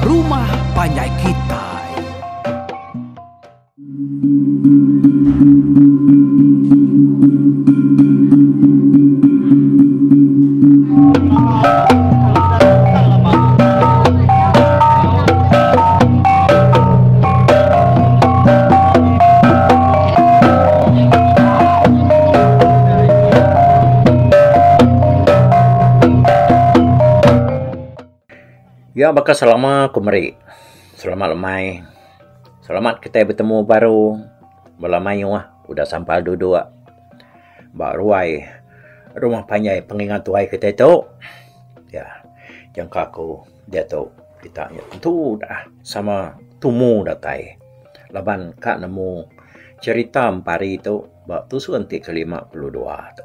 Rumah Panjai Kitai. Ya baka selama ku meri selamat lemai selamat kitai betemu baru bala mayuh udah sampal duduk ba ruai rumah panjai pengingat tuai kitai tu. Ya jangka ku diatu kita tentu udah sama tumu datai laban ka nemu cherita empari tu ba tusun ti ke 52 tu.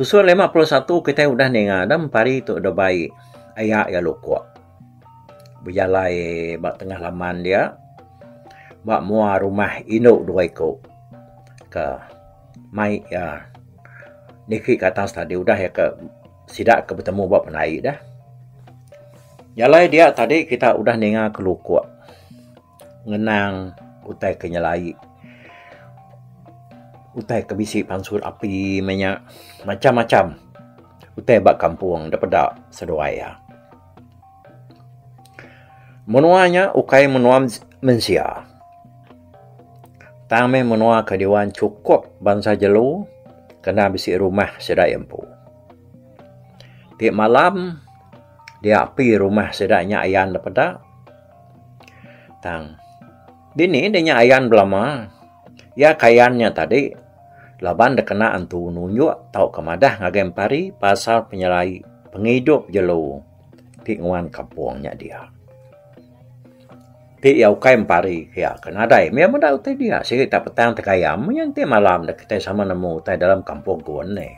Tusun 51 kitai udah ninga da empari tu da bai aya iya lukok bejalai ba tengah laman dia ba mua rumah indu dua iku ke mai iya niki ke atas tadi udah iya ke sida ke betemu ba pendai deh. Jalai dia tadi kita udah ninga ke lukok ngenang utai ke nyelai utai ke bisi pansut api meh nya macam macam utai ba kampung da peda seduai iya. Menua nya ukai menua mensia tang meh menua ke diwan chukup bansa jelu kena bisi rumah sida iya empu. Ti malam dia api rumah sida nya ayan da peda. Tang dini deh nya ayan belama. Iya ke ayan nya tadi laban deh kena antu nunjuk tauka madah ngagai empari pasal penyelai pengidup jelu ti nguan kampung nya dia. Ti iya ukai empari ke iya ke nadai meh meda utai dia sigi tak petang tegayam meh nya enti malam deh kitai sama nemu utai dalam kampung gun neh.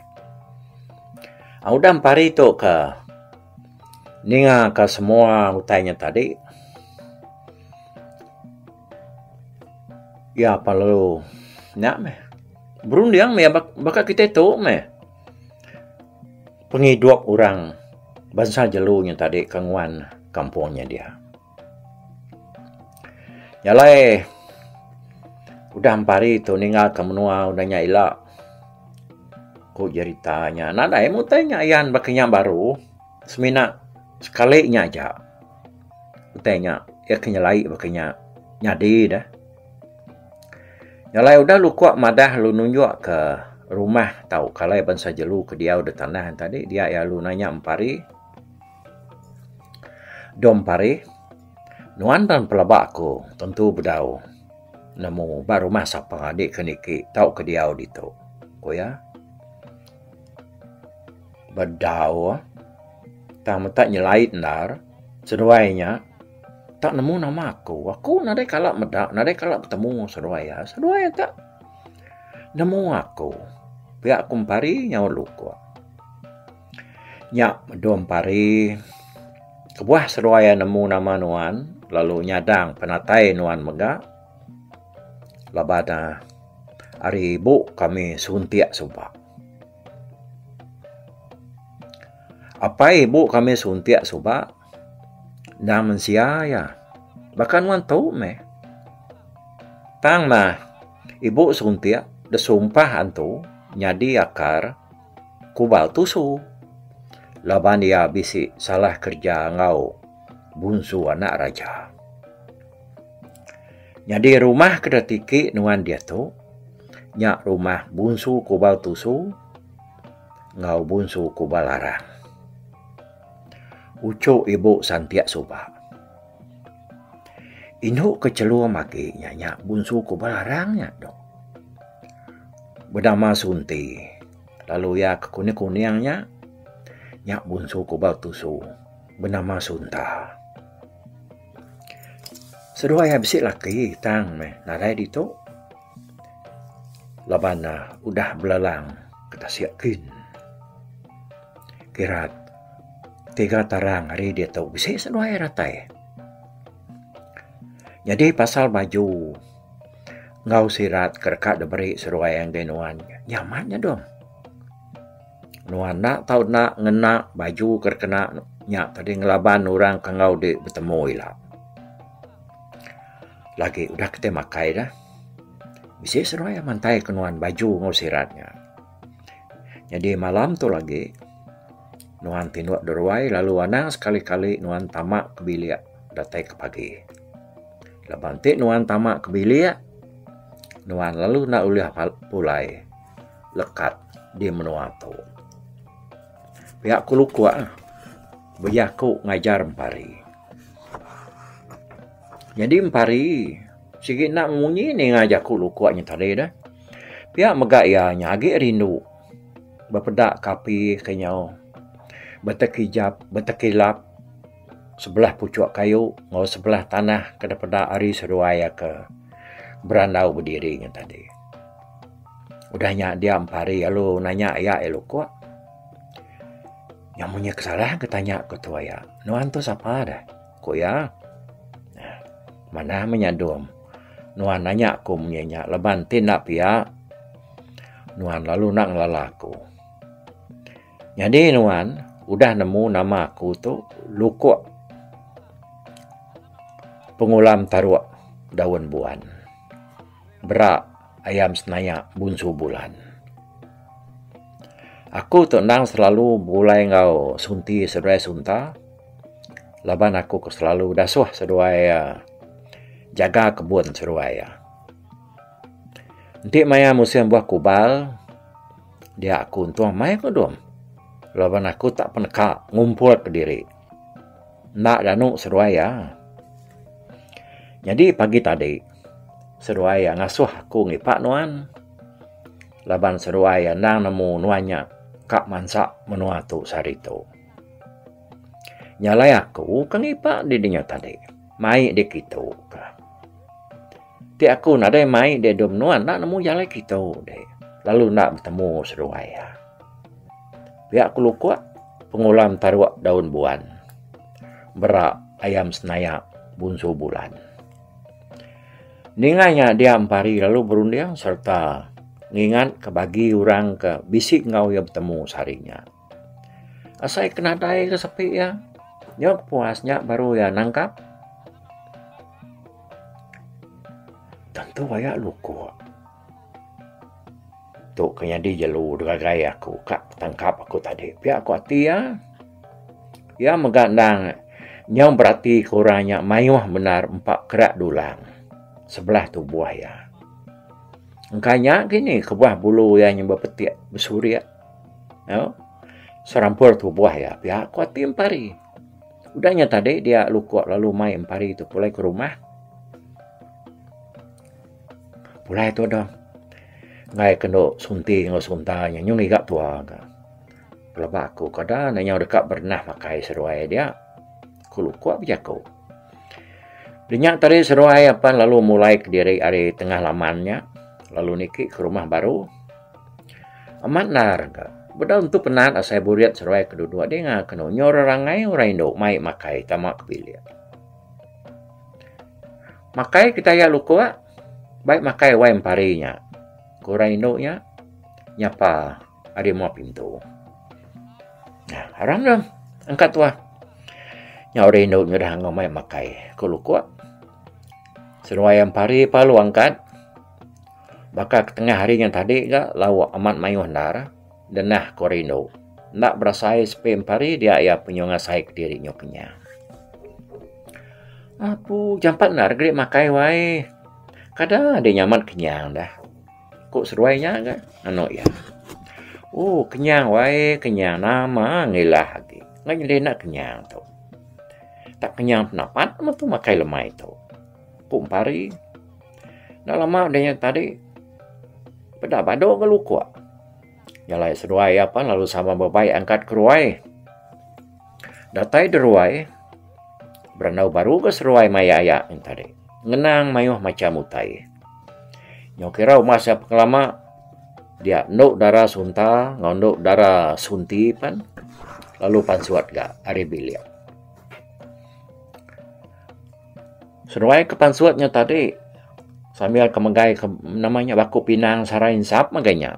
Udah empari tu ke Ninga ka semua utai nya tadi iya perlu nya meh berunding meh baka kitai tu meh pengidup orang bansa jelu nya tadi ke nguan kampung nya dia. Nya alai udah empari tu ninggal ka menua udah nya ila ku jerita nya nadai meh utai nya ayan baka nya baru semina sekali nya aja utai nya iya ke nyelai baka nya nyadi deh. Nya alai udah lukok madah lalu nunjuk ka rumah tauka alai bansa jelu ke diau da tanah tadi dia iya lalu nanya empari. Dom pari, nuan pan pelaba aku tentu bedau nemu ba rumah sapa adi ke niki tauka diau ditu, ku iya. Bedau tang meta nyelai endar seduai nya tak nemu nama aku. Aku nadai kala meda nadai kala betemu seduai iya. Seduai iya tak nemu aku. Pia ku empari nyaut lukok. Nya medom pari kebuah seduai iya nemu nama nuan lalu nyadang penatai nuan mega laban ne ari ibu kami suntik suba. Apai ibu kami suntik suba endang mensia iya baka nuan tu meh. Tang meh ibu suntik da sumpah antu nyadi akar. Kubal tusu laban iya bisi salah kereja enggau bunsu anak raja. Nyadi rumah ke tiki nuan diatu nya rumah bunsu kubal tusu enggau bunsu kubal arang. Uchu ibu santik suba. Indu ke chelum agi nya nya bunsu kubal arang nya tu. Benama Sunti lalu iya ke kuning kuning nya nya bunsu kubal tusu benama Sunta. Seduai iya bisi laki tang meh nadai ditu laban ne udah belelang ke tasik kin. Kira tiga tarang ari diatu bisi seduai ratai. Nyadi pasal baju enggau sirat ke deka diberi seduai ngagai nuan nya amat nya dong. Nuan enda tau enda ngena baju ke dikena nya tadi ngelaban orang ke enggau dek betemu ila. Lagi udah kitai makai dah. Bisi seduai mantai ke nuan baju enggau sirat nya. Nyadi malam tu lagi nuan tinduk deruai lalu anang sekali-kali nuan tama ke bilik datai ke pagi. Laban ti nuan tama ke bilik nuan lalu enda ulih pulai lekat di menua tu. Pia ku lukok bejaku ngajar Empari. Nyadi Empari sigi enda munyi ninga jaku lukok nya tadi deh. Pia mega iya nya agi rindu bepeda ke api ke nyau betekijap betekilap sebelah puchok kayu enggau sebelah tanah ke dipeda ari seduai iya ke berandau bediri nya tadi. Udah nya dia Empari lalu nanya iya lukok. Nya munyi ke salah ke tanya ku tuai iya. Nuan tu sapa deh? Ku iya. Manah meh nyadung. Nuan nanya ku munyi nya laban ti enda pia nuan lalu enda ngelala aku. Nyadi nuan udah nemu nama aku tu Lukok Pengulam Taruk Daun Buan. Bera ayam senaya Bunsu Bulan. Aku tu endang selalu begulai enggau Sunti seduai Sunta laban aku ke selalu dasuh seduai iya jaga kebun seduai iya. Enti maya musim buah kubal dia aku untung amai ku dum laban aku tak peneka ngumpul kediri enda danu seduai iya. Nyadi pagi tadi seduai iya ngasuh aku ngipa nuan. Laban seduai endang nemu nuan nya ka mansa menua tu sehari tu. Nya alai aku ke ngipa di dinya tadi mai dek kitu ka. Ti aku nadai mai dek dua menua enda nemu jalai kitu dek lalu enda betemu seduai iya. Pia ku lukok pengulam taruk daun buan bera ayam senaya bunsu bulan. Ninga nya dia Empari lalu berunding sereta ngingat ke bagi orang ke bisi enggau iya betemu sehari nya. Asai ke nadai ke sepi iya, nyau ke puas nya baru iya nangkap. Tentu aya lukok. Tu ke nyadi jelu digagai aku ka tangkap aku tadi pia ku ati iya. Iya mega endang nyau berati ke orang nya mayuh bendar empa kerak dulang sebelah tubuh iya. Engka nya kini kebuah bulu iya nya bepetik besurik au serampur tubuh iya pia ku ati Empari. Udah nya tadi dia lukok lalu mai Empari tu pulai ke rumah. Pulai tu dong. Enggai ke endo sunti enggau sunta nya nyau ngiga tua ka. Pelaba aku kada ne nyau deka berenah makai seduai dia. Ku Lukok bejaku. Dinya tadi seduai apan lalu mulai kediri ari tengah laman nya lalu niki ke rumah baru. Amat endar ka. Bedau entu penat asai burit seduai ke duduk dinga ke nunyor rangai orang indu mai makai tama ke bilik. Makai kita iya lukok bai makai wai empari nya. Ku orang indu nya nyapa ari mua pintu. Aram deh angkat tuah. Nya orang indu nyudah enggau mai makai ku lukok. Seduai empari pa lalu angkat baka ke tengah hari nya tadi ga lauk amat mayuh endar denah ku orang indu. Enda berasai sepi empari dia iya penyung ngasai kediri nyau kenyang. Apu jampat endar geri makai wai. Kada deh nyamat kenyang dah. Ku seduai nya ga anu iya. Ooh kenyang wai kenyang nama ngilah agi. Ngai nyadi enda kenyang tu. Tak kenyang penapat meh tu makai lemai tu. Ku Empari. Enda lama deh nya tadi peda badu ga lukok. Nya alai seduai iya pan lalu sama bebai angkat keruai. Datai deruai, berandau baru ga seruai maya aya nya tadi. Ngenang mayuh macham utai. Nyau kira uma sia pengelama dia endu dara sunta enggau endu dara sunti pan lalu pansut ga ari bilik. Seruai ke pansut nya tadi sambil ke megai ke nama nya baku pinang sarai insap mega nya.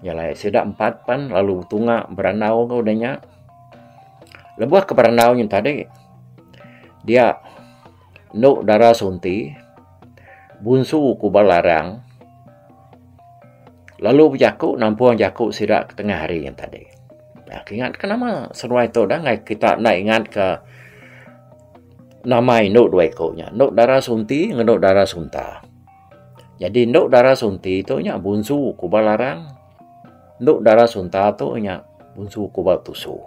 Nya alai sida empat pan lalu betunga berandau ga udah nya. Lebuh ke berandau nya tadi dia endu dara sunti bunsu ku ba larang lalu bejaku nampung jaku sida ke tengah hari nya tadi. Ingat ke nama seduai tu dah ngagai kita enda ingat ka nama indu dua iku nya endu dara sunti enggau endu dara sunta. Nyadi endu dara sunti tu nya bunsu kubal larang, endu dara sunta tu nya bunsu kubal tusu.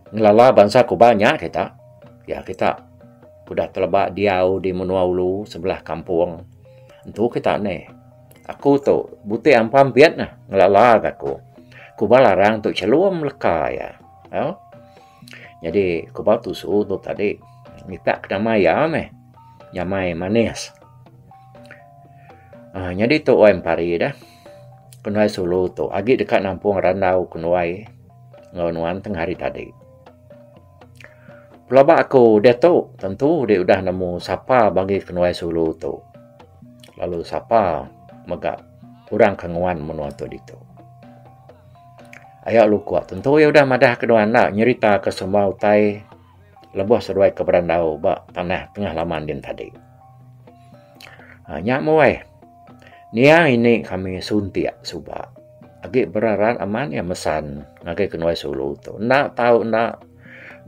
Ngelala bansa kubal nya kita, ya kita udah teleba diau di menua ulu sebelah kampung entu kita nih. Aku tu buti ampam pit neh ngelala ga aku. Kubal larang tu chelum leka iya. Au. Nyadi kubal tusu tu tadi ngitak ke nama iya meh. Nyamai manis. Aaa nyadi tu wai empari deh. Kenuai sulu tu agi deka nampung randau kenuai enggau nuan tengah hari tadi. Pelaba aku diatu tentu deh udah nemu sapa bagi kenuai sulu tu lalu sapa mega orang ke nguan menua tu ditu. Aya lukok tentu iya udah madah ke nuan enda nyerita ke semua utai. Lebuh seduai ke berandau ba tanah tengah laman din tadi. Haa nya meh weh. Nia ini kami suntik suba. Agi beraran amat iya mesan ngagai kenuai sulu tu. Enda tau enda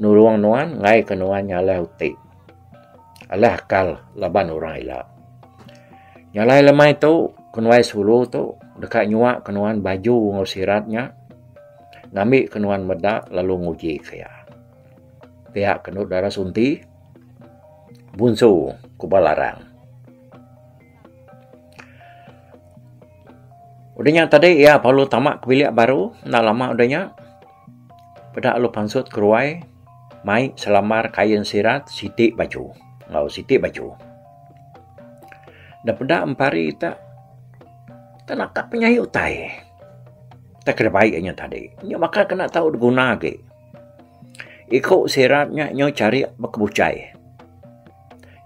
nulung nuan enggai ke nuan nyalah uti. Alah akal laban orang ila. Nyalai lemai tu kenuai sulu tu deka nyua ke nuan baju enggau sirat nya ngambi ke nuan meda lalu nguji ke iya. Pia kenu dara sunti bunsu ku ba larang. Udah nya tadi iya perlu tama ke bilik baru enda lama udah nya peda lalu pansut keruai mai selambar kain sirat siti baju enggau siti baju. Da peda empari te tenaka penyai utai te kerebai inya tadi. Nya baka kena tau diguna agi. Iku sirat nya nyau charik bekebuchai.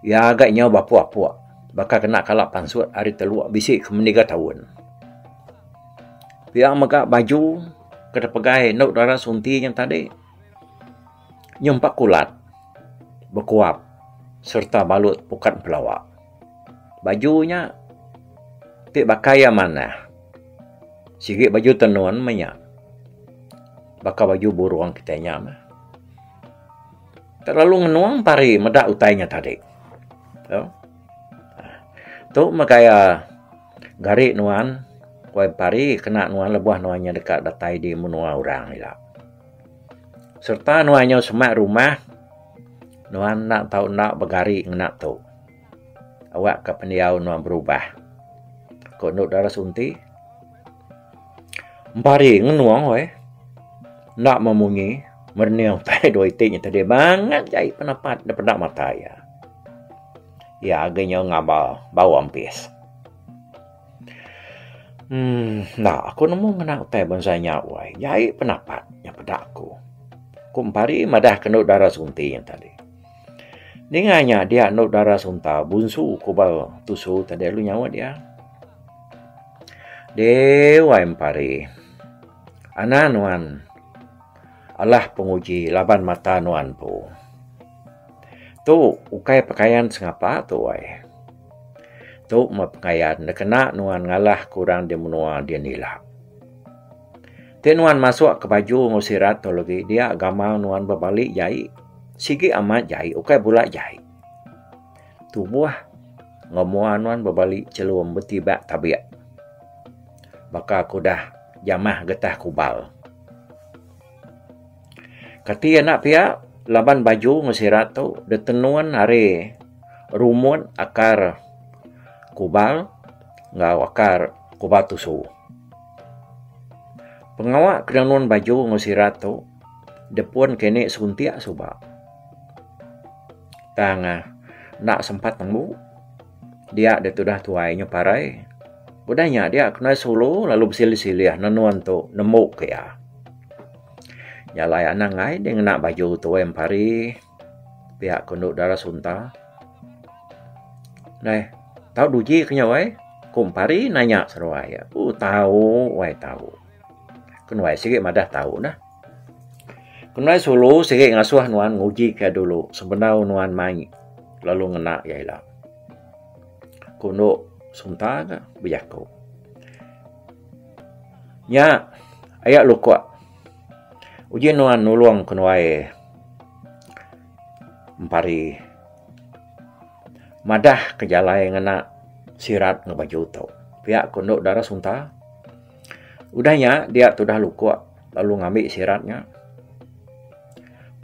Iya ga nyau bapuk-apuk baka kena kala pansut ari teluk bisi ke meniga taun. Pia mega baju ke dipegai endu dara sunti nya tadi nyau empa kulat bekuap sereta balut pukat empelawa. Baju nya ti baka iya manah sigi baju tenun meh nya. Baka baju burung kitai nya meh. Terlalu ngenung pari meda utai nya tadi. Tu Tu meh gaya gari nuan wai pari kena nuan lebuh nuan nya deka datai di menua orang ila. Sereta nuan nyau semak rumah nuan enda tau enda begari ngena tu. Awak ka pendiau nuan berubah. Ku endo dara sunti. Empari ngenung weh. Enda memunyi merening utai dua iti nya tadi bangat jai penapat da peda mata iya. Iya agi nyau ngaba bau ampis. Uhh enda aku nemu ngena utai bansa nya weh jai penapat nya peda aku. Ku Empari madah ke endo dara sunti nya tadi. Ninga nya dia endo dara sunta bunsu ku ba tusu tadi lalu nyaut iya. Dewai empari. Anang nuan alah penguji laban mata nuan empu. Tu ukai pekayan sengapa tu ai. Tu meh pekayan da kena nuan ngalah ke orang di menua din ila. Ti nuan masuk ke baju enggau sirat tu legi dia gamal nuan bebali jai sigi amat jai ukai bula jai. Tubuh enggau mua nuan bebali chelum betibak tabik baka ke udah jamah getah kubal. Kati anak pia laban baju enggau sirat tu ditenun ari rumut akar kubal enggau akar kubal tusu. Pengawa ke nenun baju enggau sirat tu depun kini suntik suba. Tang enda sempat tembu dia deh tudah tuai nya parai. Udah nya dia kena sulu lalu besilih-silih nenun tu nemu ke iya. Nya alai anang ai deh ngena baju tuai empari pia ke endo dara sunta. Neh tau duji ke nya weh. Ku Empari nanya seruai iya. Uh tau wai tau. Kenuai sigi madah tau neh. Kenuai sulu sigi ngasuh nuan nguji ka dulu sebedau nuan mai lalu ngena iya ila. Ku endo Sunta ga bejaku. Nya aya lukok uji nuan nulung kenuai Empari. Madah ke jalai ngena sirat enggau baju tu. Pia ku endo dara sunta. Udah nya dia tudah lukok lalu ngambi sirat nya.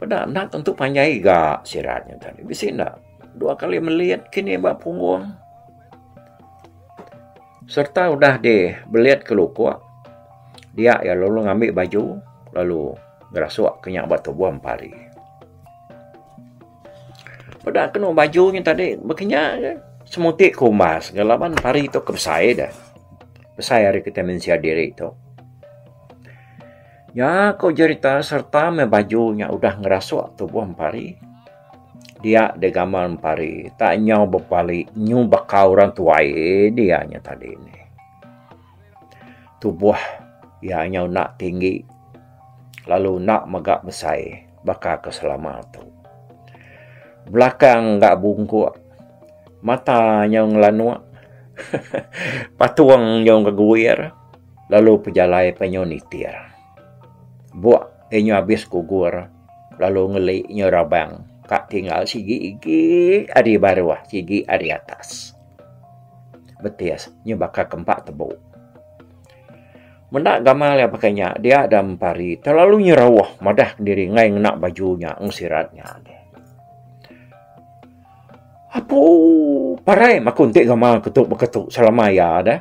Peda enda tentu panjai ga sirat nya tadi. Bisi enda dua kali melit kini ba punggung. Sereta udah di belit ke lukok dia iya lalu ngambi baju lalu ngerasuk ke nya ba tubuh empari. Peda kenu baju nya tadi baka nya ke semuti ke umbas ga laban pari tu ke besai deh. Besai ari kitai mensia diri tu. Nya ko jerita sereta meh baju nya udah ngerasuk tubuh empari dia deh gamal empari tak nyau bepali nyu baka orang tuai dia nya tadi nih. Tubuh iya nyau enda tinggi lalu enda mega besai baka ke selama tu. Belakang ga bungkuk mata nyau ngelanuk patung nyau geguir lalu pejalai pa nyau nitir. Buk iya nyau abis gugur lalu ngeli nyau rabang ka tinggal sigi igi ari baruh sigi ari atas. Betis nyu baka ke empa tebu. Menda gamal iya baka nya dia da empari terlalu nyerauh madah kediri enggai ngena baju nya enggau sirat nya. Apu parai meh aku enti gamal ke tu baka tu selama iya deh.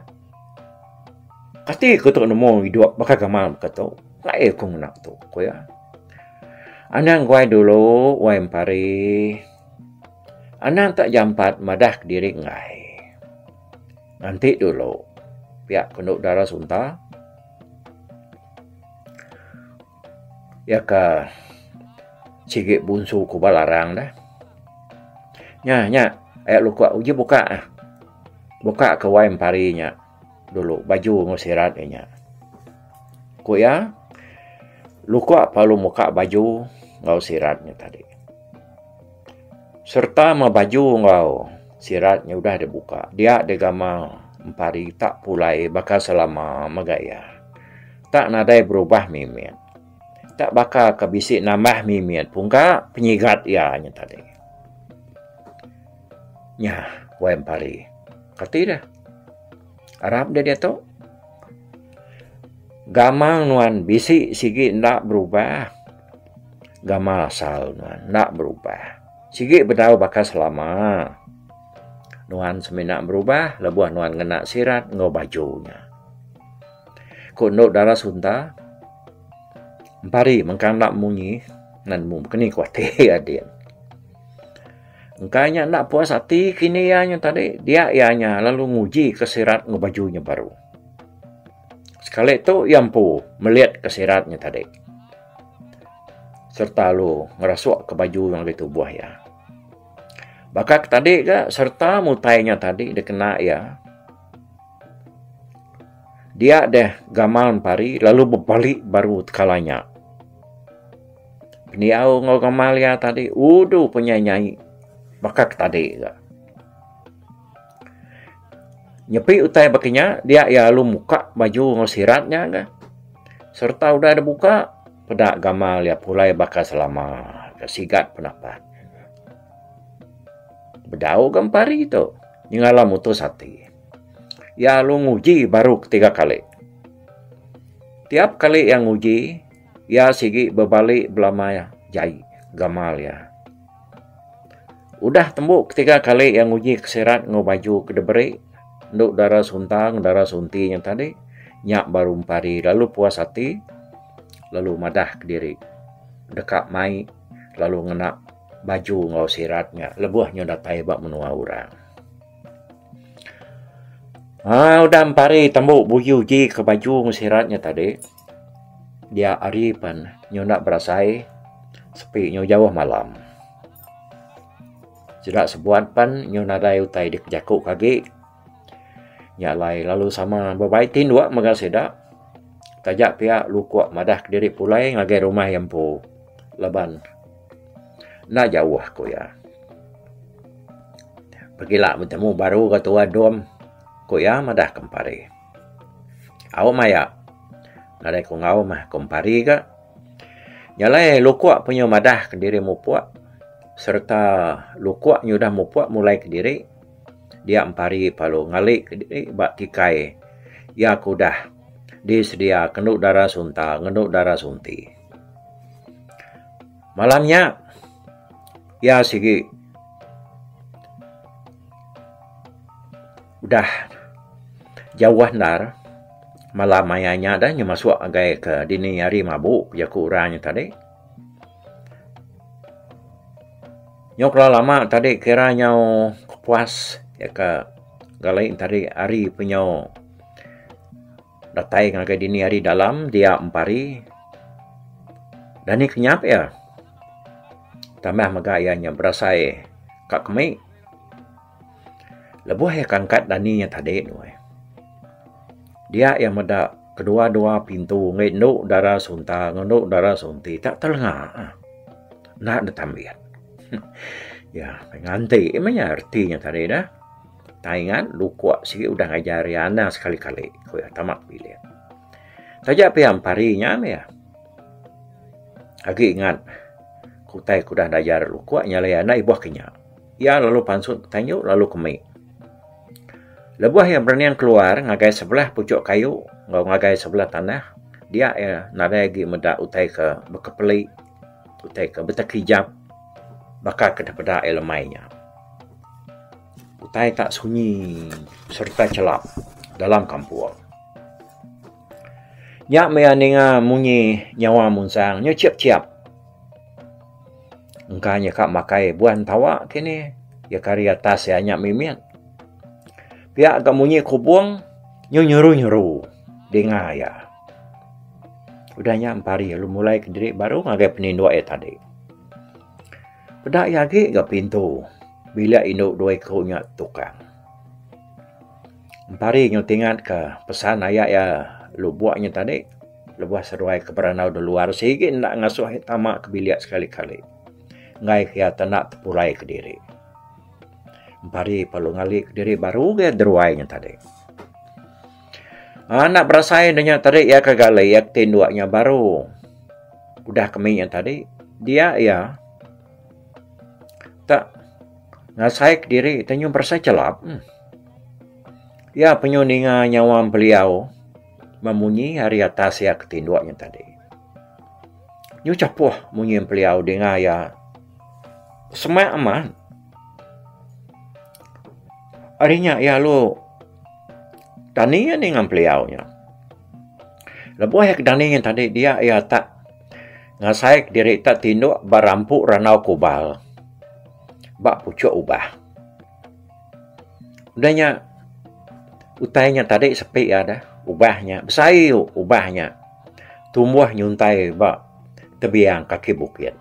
Kati ku tu nemu idup baka gamal baka tu. Enggai aku ngena tu, ku iya. Anang guai dulu wai empari. Anang tak jampat madah kediri enggai. Nganti dulu pia ke endo dara sunta. Iya ka sigi bunsu ku ba larang deh. Nya nya aya lukok uji buka ah. Buka ke wai empari nya dulu baju enggau sirat iya nya. Ku iya lukok perlu muka baju enggau sirat nya tadi. Sereta meh baju enggau sirat nya udah dibuka dia digama empari tak pulai baka selama mega iya. Tak nadai berubah mimit. Tak baka ke bisi nambah mimit pungka penyigat iya nya tadi. Nya wai empari. Kati deh. Arap deh diatu. Gamal nuan bisi sigi enda berubah. Gamal asal nuan enda berubah. Sigi bedau baka selama. Nuan semina berubah lebuh nuan ngena sirat enggau baju nya. Ku endo dara sunta, empari mengkang enda munyi nan nemu baka ni ku ati adin. Engka nya enda puas ati kini iya nya tadi dia iya nya lalu nguji ke sirat enggau baju nya baru. Sekali tu iya empu melit ke sirat nya tadi. Sereta lalu ngerasuk ke baju ngagai tubuh iya. Baka ke tadi ga sereta mutai nya tadi dikena iya. Dia deh gamal empari lalu bebali baru tekala nya. Pendiau enggau gamal iya tadi udu penyai nyai baka ke tadi ga. Nyepi utai baka nya dia iya lalu muka baju enggau sirat nya ga. Sereta udah da buka peda gamal iya pulai baka selama ga sigat penapat. Bedau ga empari tu nyengala mutus ati. Iya lalu nguji baru ketiga kali. Tiap kali iya nguji iya sigi bebali belama jai gamal iya. Udah tembu ketiga kali iya nguji kesirat enggau baju ke diberi endu dara sunta enggau dara sunti nya tadi nya baru empari lalu puas ati lalu madah kediri deka mai lalu ngena baju enggau sirat nya lebuh nya datai ba menua orang. Aaa udah empari tembu uji uji ke baju enggau sirat nya tadi dia hari pen nyunda berasai sepi nyu jauh malam. Sida sebuat pan nyu nadai utai dikejaku ke agi. Nya alai lalu sama bebai tinduk mega sida. Taja pia Lukok madah kediri pulai ngagai rumah iya empu laban enda jauh ku iya. Pegila betemu baru ga tuai dom ku iya madah ke Empari. Au maya nadai ku enggau mah ku Empari ga. Nya alai Lukok penyu madah kediri mupuk sereta Lukok nyudah mupuk mulai kediri dia Empari lalu ngali kediri ba tikai iya ke udah disedia ke enda dara sunta enggau enda dara sunti. Malam nya iya sigi udah jauh endar malam maya nya dah nyu masuk ngagai ke dini hari mabu jaku orang nya tadi. Nyau kelalu lama tadi kira nyau kepuas iya ka gali tadi hari penyau datai ngagai dini hari dalam dia empari dani kenyap iya. Tambah mega iya nya berasai ka kemi. Lebuh iya ke angkat dani nya tadi dia iya meda kedua-dua pintu enggai endo dara sunta enggau endo dara sunti tak telenga enda ne tambit. Iya nganti meh nya reti nya tadi dah. Tang ingat lukok sigi udah ngajar iya anang sekali-kali ku iya tama bilik. Taja pia empari nya meh iya. Agi ingat ku utai ke udah diajar lukok nya alai enda ibuh ke nya. Iya lalu pansut tanju lalu kemi. Lebuh iya berening keluar ngagai sebelah puchok kayu enggau ngagai sebelah tanah dia iya nadai agi meda utai ke bekepeli utai ke betekijap baka ke dipeda iya lemai nya. Utai tak sunyi sereta chelap dalam kampung. Nya meh iya ninga munyi nyawa munsang nyu chiap-chiap. Engka nya ka makai buah entawa kini iya ke ari atas iya nya mimit. Pia ga munyi kubung nyu nyeru-nyeru dinga iya. Udah nya empari lalu mulai kediri baru ngagai peninduk iya tadi. Peda iya agi ga pintu bilik indu dua iku nya tukang. Empari nyau tingat ka pesan aya iya lubok nya tadi lebuh seduai ke berandau da luar sigi enda ngasuh iya tama ke bilik sekali kali enggai ke iya tenda tepulai kediri. Empari perlu ngali kediri baru ga deruai nya tadi. Aaa enda berasai ne nya tadi iya ke gali iya ke tinduk nya baru udah kemi nya tadi dia iya tak ngasai kediri te nyau berasai chelap. Iya penyu ninga nyawa beliau memunyi ari atas iya ke tinduk nya tadi. Nyu chapuh munyi beliau dinga iya semak amat. Ari nya iya lalu dani iya ninga beliau nya. Lebuh iya ke dani nya tadi dia iya tak ngasai kediri tak tinduk ba rampu randau kubal ba puchuk ubah. Udah nya utai nya tadi sepi iya dah ubah nya besai ubah nya tumbuh nyuntai ba tebiang kaki bukit.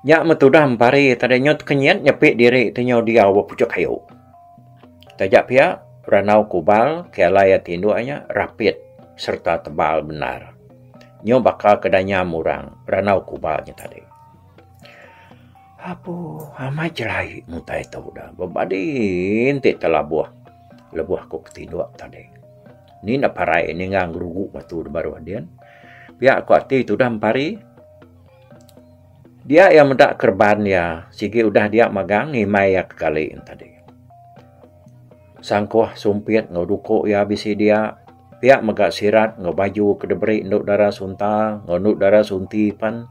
Nya meh tudah empari tadi nyau tekenyit nyepi diri ti nyau diau ba puchuk kayu. Taja pia randau kubal ke alai iya tinduk nya rapit sereta tebal bendar. Nyau baka ke danyam orang randau kubal nya tadi. Apu amat jelai mutai tu dah bebadi enti telabuh lebuh aku ke tinduk tadi. Ni enda parai ninga ngerugu batu da baruh din. Pia ku ati tudah empari dia iya meda kereban iya sigi udah dia magang ngimbai iya ke kali ne tadi. Sangkuh sumpit enggau duku iya bisi dia pia mega sirat enggau baju ke diberi endu dara sunta enggau endu dara sunti pan.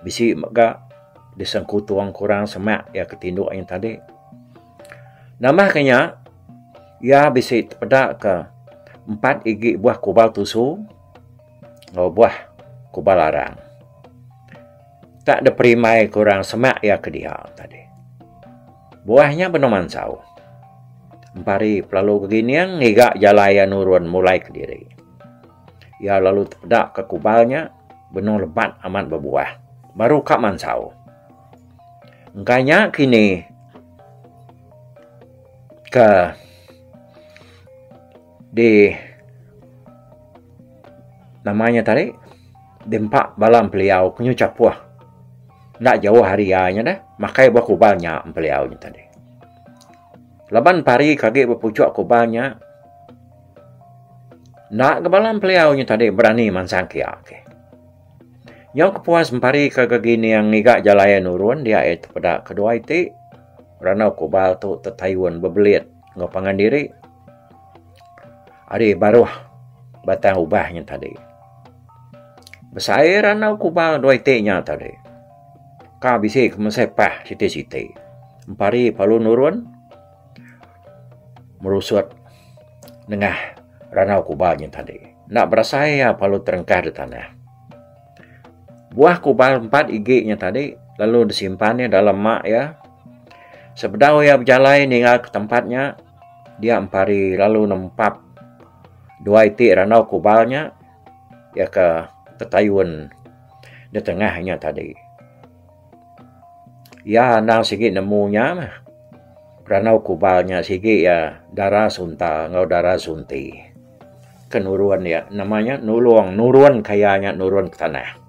Bisi mega disengkutung kurang semak iya ke tinduk nya tadi. Nambah ke nya, iya bisi tepeda ke empat igi buah kubal tusu enggau buah kubal arang. Tak diperimbai kurang semak iya ke dia tadi. Buah nya benung mansau. Empari pelalu gegining ngiga jalai iya nurun mulai kediri. Iya lalu tepeda ke kubal nya. Benung lebat amat bebuah. Baru ka mansau. Engka nya kini. Ke di nama nya tadi diempa bala empeliau ke nyu chapuh enda jauh ari iya nya deh makai buah kubal nya empeliau nya tadi. Laban pari ke agi bepuchuk kubal nya enda ga bala empeliau nya tadi berani mansang ke iya ke. Nyau kepuas empari ke gegining ngiga jalai nurun dia iya tepeda kedua iti randau kubal tu tetayun bebelit enggau pangan diri ari baruh batang ubah nya tadi. Besai randau kubal dua iti nya tadi ka bisi ke mesai pah siti-siti. Empari perlu nurun merusut nengah randau kubal nya tadi. Enda berasai iya perlu terengkah da tanah. Buah kubal empat igi nya tadi lalu disimpan iya dalam mak iya. Sebedau iya bejalai ninggal ke tempat nya, dia empari lalu nempap dua iti randau kubal nya iya ke tetayun da tengah nya tadi. Iya endang sigi nemu nya mah. Randau kubal nya sigi iya dara sunta enggau dara sunti. Ke nurun iya nama nya nulung nurun kaya nya nurun ke tanah.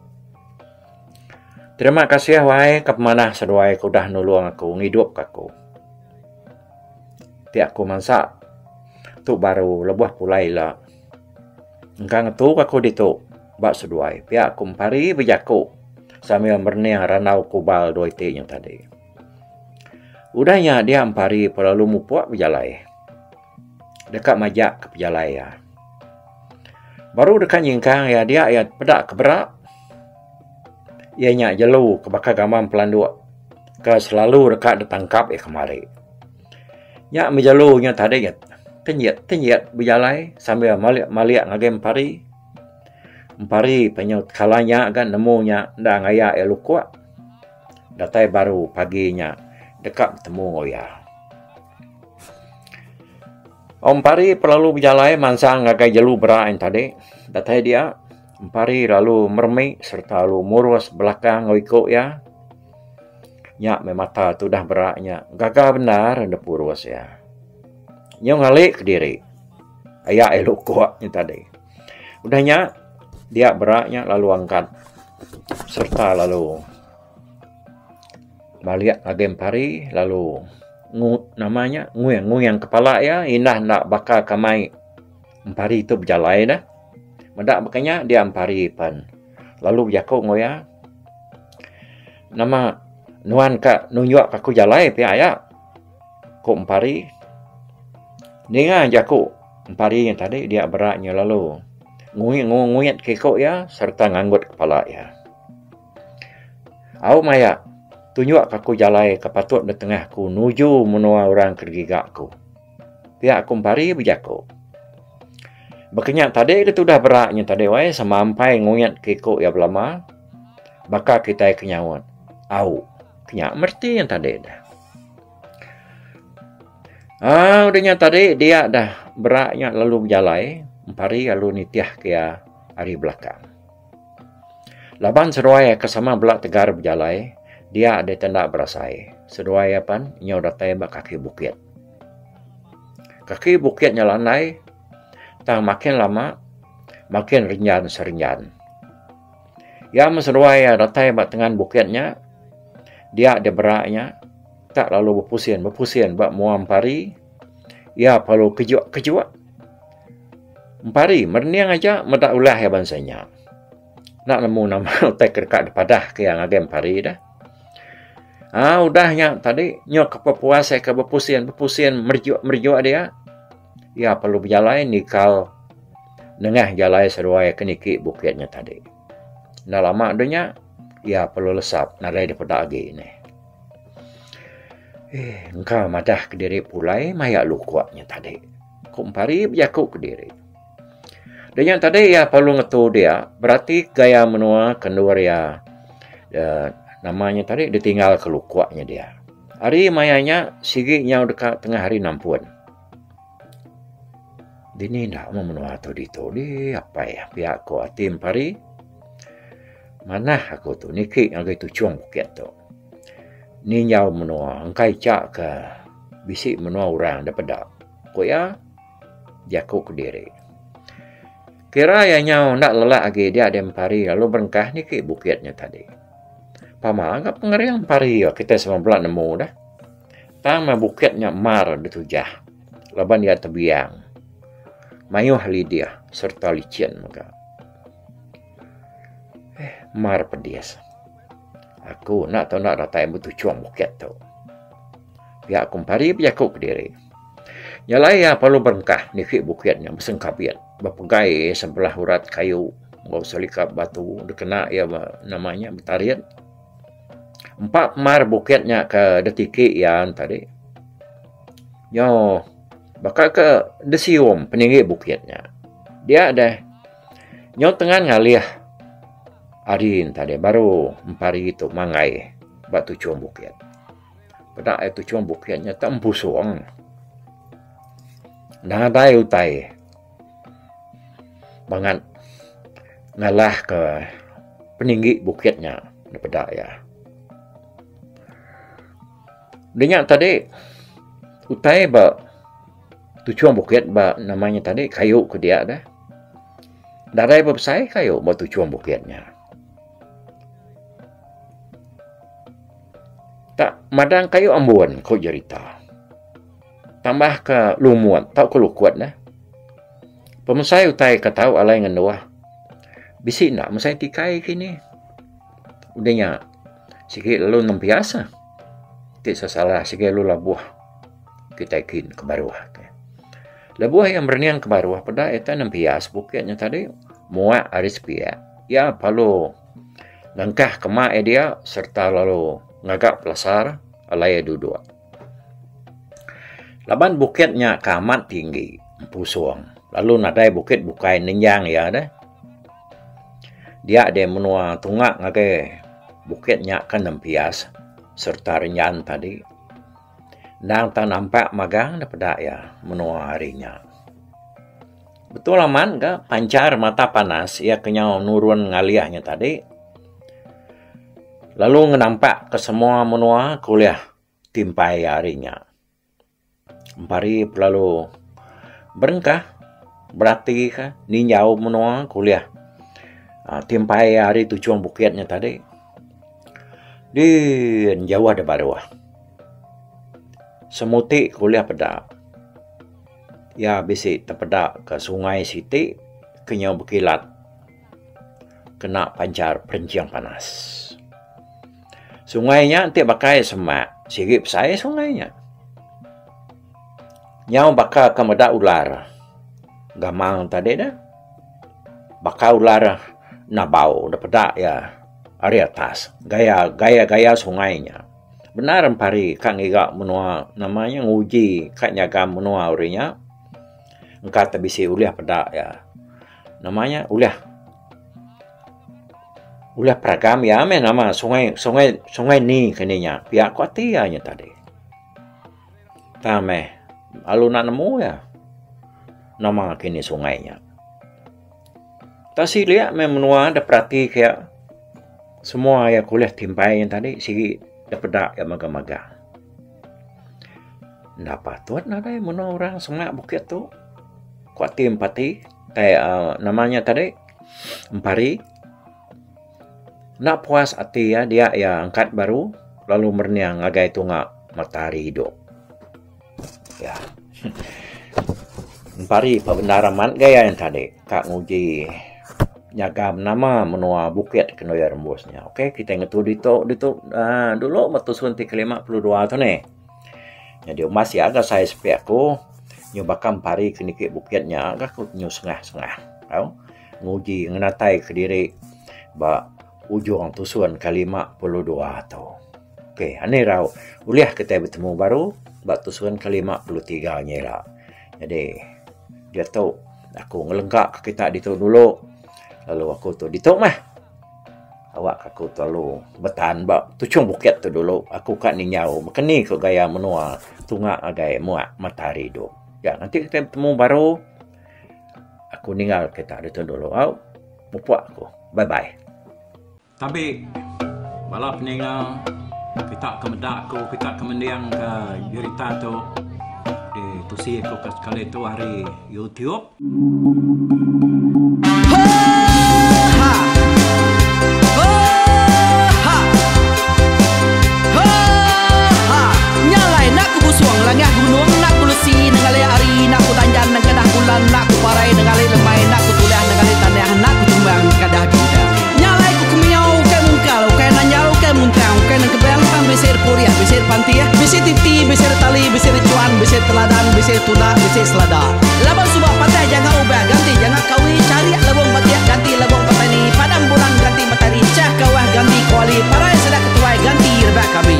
Terima kasih wai ke pemanah seduai ke udah nulung aku ngidup ka aku. Ti aku mansa tu baru lebuh pulai ila engka ngetu ka aku ditu ba seduai pia ku empari bejaku sambil merening randau kubal dua iti nya tadi. Udah nya dia empari pelalu mupuk bejalai. Deka majak ke pejalai iya. Baru deka nyingkang iya dia iya peda ke bera iya nya jelu ke baka gamal pelanduk ke selalu deka ditangkap iya kemari. Nya meh jelu nya tadi tenyit tenyit bejalai sambil malik malik ngagai empari. Empari penyu kala nya ga nemu nya enda ngaya iya lukok datai baru pagi nya deka betemu enggau iya. Empari pelalu bejalai mansang ngagai jelu bera en tadi. Datai dia, Empari lalu meremi sereta lalu murus belakang enggau iku iya. Nya meh mata tudah bera nya gaga bendar ne purus iya. Nyau ngali kediri aya iya lukok nya tadi. Udah nya dia bera nya lalu angkat sereta lalu Balik ngagai empari lalu nama nya nguing nguing kepala iya indah enda baka ke mai empari tu bejalai ne. Meda baka nya dia empari pen lalu bejaku enggau iya nama nuan ka nunjuk aku jalai pia aya ku empari. Ninga jaku empari nya tadi dia bera nya lalu nguing nguit ke iko iya sereta nganggut kepala iya. Au maya, tunjuk ka aku jalai ke patut ditengah aku nuju menua orang ke digiga aku. Pia aku empari bejaku. Baka nya tadi ke tudah bera nya tadi wai semampai nguyat ke iku iya belama baka kitai ke nyaut au ke nya mereti nya tadi dah. Aaa udah nya tadi dia dah bera nya lalu bejalai empari lalu nitih ke iya ari belakang. Laban seduai ke sama bela tegar bejalai, dia deh tenda berasai. Seduai iya pan nyau datai ba kaki bukit. Kaki bukit nya landai tang makin lama makin renjan serenjan. Iya meh seduai iya datai ba tengan bukit nya, dia deh bera nya tak lalu bepusin bepusin ba mua empari. Iya perlu kejuk kejuk. Empari merening aja meda ulah iya bansa nya. Enda nemu nama utai ke deka dipadah ke iya ngagai empari deh. Aa udah nya tadi nyau ke pepuas iya ke bepusin bepusin merejuk merejuk dia iya perlu bejalai nikal nengah jalai seduai ke niki bukit nya tadi. Enda lama deh nya iya perlu lesap nadai dipeda agi neh. Eeh engka madah kediri pulai maya lukok nya tadi. Ku Empari bejaku kediri. Da nya tadi iya perlu ngetu dia berati gaya menua ke endur iya uhh nama nya tadi ditinggal ke lukok nya dia. Hari maya nya sigi nyau deka tengah hari nampun. Dini enda meh menua tu ditu dih apai pia ku ati Empari. Manah aku tu niki ngagai tuchung bukit tu. Ninjau menua engkai cha ke. Bisi menua orang da peda, ku iya jaku kediri. Kira iya nyau enda lelak agi dia deh Empari lalu berengkah niki bukit nya tadi. Pama ga pengering Empari kitai semua bela nemu deh. Tang meh bukit nya mar ditujah laban iya tebiang. Mayuh lidih sereta lichin mega. Eh mar pedis. Aku enda tau enda datai betuchung bukit tu. Pia ku Empari bejaku kediri. Nya alai iya perlu berengkah niki bukit nya besengkabit bepegai sebelah urat kayu enggau selikap batu dikena iya nama nya betarit. Empa pemar bukit nya ke ditiki iya tadi nyau baka ke disium peninggi bukit nya. Dia deh nyau tengan ngalih ari ne tadi baru Empari tu manggai ba tuchung bukit. Peda ai tuchung bukit nya tak empusung. Nadai utai bangat ngalah ke peninggi bukit nya da peda iya. Da nya tadi utai ba tuchung bukit ba nama nya tadi kayu ke dia deh. Nadai bebesai kayu ba tuchung bukit nya. Tak madang kayu ambun ku jerita. Tambah ka lumut tauka lukut neh. Pemesai utai ke tau alai ngenduh bisi enda mesai tikai kini. Udah nya sigi lalu nempias ah. Ti sesalah sigi lalu labuh kitai kin ke baruh. Lebuh iya merening ke baruh peda ita nempias bukit nya tadi muak ari sepiak. Iya perlu. Nengkah ke ma iya dia sereta lalu ngaga pelasar alai iya duduk. Laban bukit nya ke amat tinggi empusung lalu nadai bukit bukai nenjang iya deh. Dia deh menua tunga ngagai bukit nya ke nempias sereta renjan tadi. Endang tau nampak magang ne peda iya menua ari nya. Betul amat ga panchar mata panas iya ke nyau nurun ngalih nya tadi lalu ngenampak ke semua menua ke ulih timpai iya ari nya. Empari pelalu berengkah berati ka ninjau menua ke ulih aaa timpai iya ari tuchung bukit nya tadi. Din jauh da baruh semuti ke ulih peda. Iya bisi tepeda ke sungai siti ke nyau bekilat kena panchar perenching panas. Sungai nya enti bakai semak sigi besai sungai nya. Nyau baka ke meda ular gamang tadi ne baka ular nabau da peda iya ari atas gaya gaya gaya sungai nya. Bendar empari ka ngiga menua nama nya nguji ka nyaga menua uri nya engka te bisi ulih peda iya. Nama nya ulih ulih peragam iya meh nama sungai sungai sungai ni kini nya pia ku ati iya nya tadi. Tang meh lalu enda nemu iya nama kini sungai nya. Tak silik meh menua da perati ke iya. Semua iya ke ulih timpai nya tadi sigi da peda iya magang-magang. Enda patut nadai menua orang semak bukit tu. Ku ati empati tai uhh nama nya tadi empari. Enda puas ati iya dia iya angkat baru lalu merening ngagai tunga matahari idup. Ya. Empari pa bendar amat gaya yen tadi ka nguji nyaga nama menua bukit ke enda rembus nya. Okey kitai ngetu ditu ditu uhh dulu ba tusun ti ke 52 tu nih. Nyadi umbas iya ga sai sepi aku nyu baka empari ke niki bukit nya ga ku nyu sengah sengah tau nguji ngenatai kediri ba ujung tusun ke 52 tu. Okey, ani rau ulih kitai betemu baru ba tusun ke 53 nya ira. Jadi diatu aku ngelengka ke kita ditu dulu lalu aku tu ditu meh. Awak aku tu lalu betan ba tuchung bukit tu dulu aku ka ninjau baka ni ku gaya menua tunga ngagai muak matahari tu. Ya nganti kitai betemu baru aku ninggal kita ditu dulu au. Mupuk aku. Bye bye. Tabi bala peninga kita ke meda aku kita ke mending ka jerita tu. Ditusi aku ke sekali tu ari YouTube. Nya alai enda ku busung langah gunung enda ku lesi nengali hari enda ku danjan nengkedah bulan enda ku parai nengali lemai enda ku tulah nengali tanah enda ku tumbang nengkadah bintang. Nya alai ku kemiau ukai mungkal ukai nanjal ukai muntang ukai nengkebang tang bisi repurih bisi repantih bisi titi bisi retali bisi rechuan bisi teladan bisi tunda bisi selada. Laban suba patah janga ubah ganti janga kawi charik lebung batik ganti lebung petani padam bulan ganti matari chah kawah ganti kuali parai sida ketuai ganti rebak kami.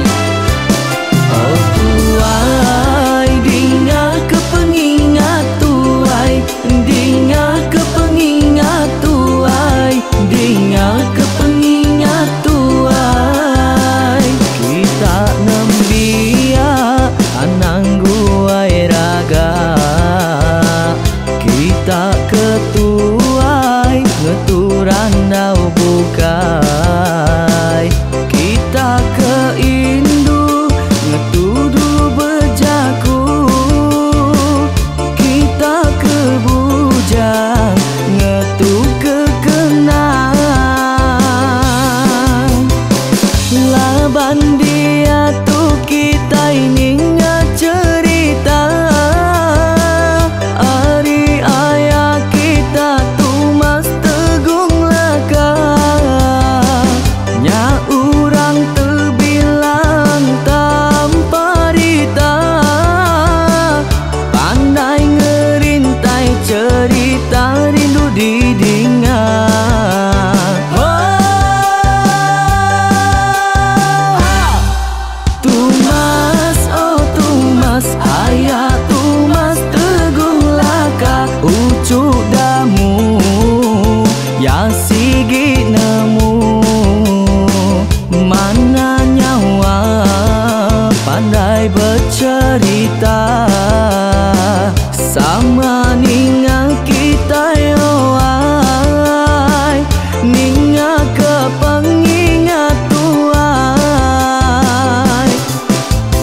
Oh tuai dinga ke pengingat tuai dinga ke pengingat tuai dinga ke pengingat tuai kita nembiak anang guai raga kita ke tuai ngetu randau bukai kita ke indu ngetu dulu bejaku kita ke bujang ngetu ke kenang laban diatu kitai ninga cherita ari aya kita Tumas Tegung Laka nya urang tebilang tanpa rita pandai ngerintai cherita rindu didinga. Tumas oh Tumas aya Tumas Tegung Laka uchu damu ya sigi nemu mana nyawa pandai bercerita sama ninga kita ai ninga ke pengingat tuai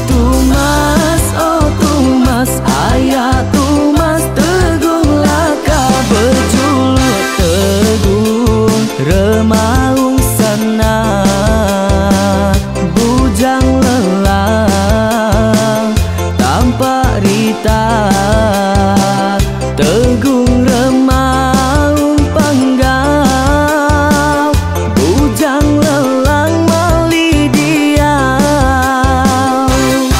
Tumas oh Tumas aya Tumas Tegung Laka berjuluk Tegung Remaung sana bujang lelang tanpa rita Tegung Remaung Panggau bujang lelang mali diau.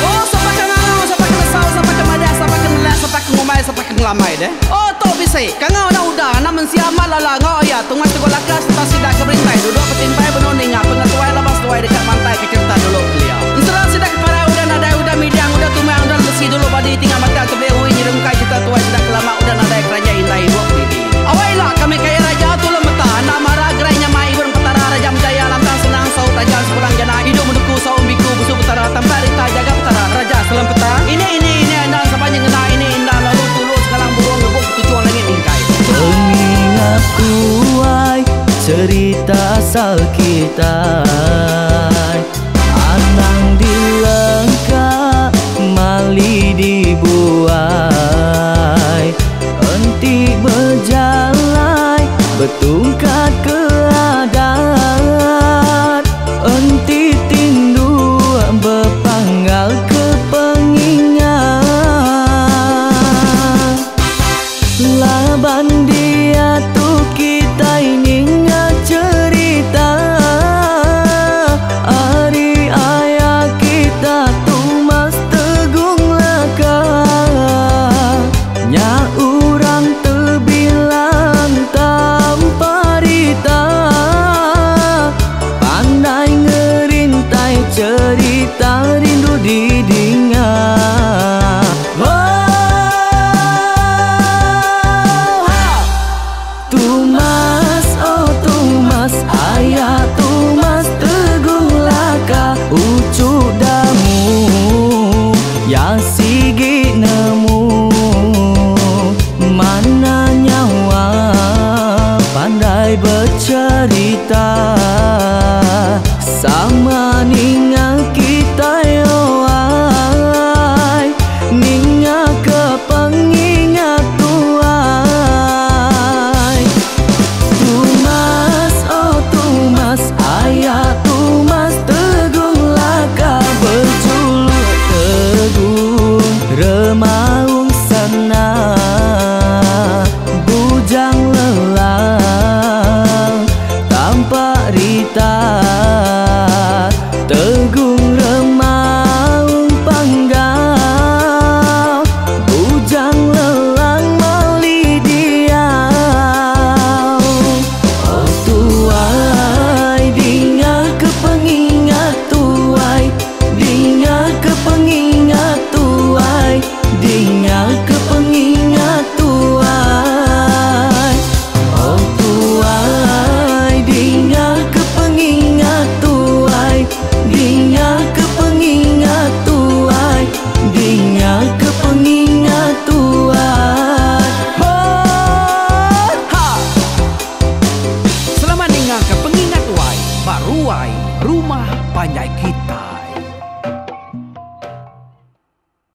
Oh sapa ke ngangau sapa ke nesau sapa ke madah sapa ke nelak sapa ke ngumbai sapa ke ngelamai deh. Oh tu bisi kangau enda udah enda mensia amat lala enggau iya tungai teguh laka sereta sida ke berintai duduk betimpai benung ninga pengetuai laban seduai deka mantai ke cherita dulu kelia. Ensera sida ke parai udah nadai udah midang udah tumang udah lesi dulu badi tinggal batang tebeli ui nyerungkai cherita tuai sida ke lama udah nadai keranjai indai ibuk didi. Awai ila kami kaya raja tulung meta enda mara gerai nyamai ibun petara raja menjaya lantang senang saut raja sepulang jana idup menuku saum biku busu petara tampak rita jaga petara raja selempeta ini ini ini endang sapa nyengena ini indah lalu tulu sekalang burung ngebuk ketuchung langit mingkai. Pengingat tuai cerita asal kitai anang dilengka mali dibuai enti bejalai betungkat ke adat enti tindu bepanggal ke pengingat laban diatu kitai ninga cherita ari aya kita Tumas Tegung Laka nya urang tebilang tanpa rita pandai ngerintai cherita rindu didinga. Oh, Tumas oh Tumas aya Tumas Tegung Laka uchu damu ya sigi nemu mana nyawa pandai bercerita sama ninga kita ai ninga ke kita.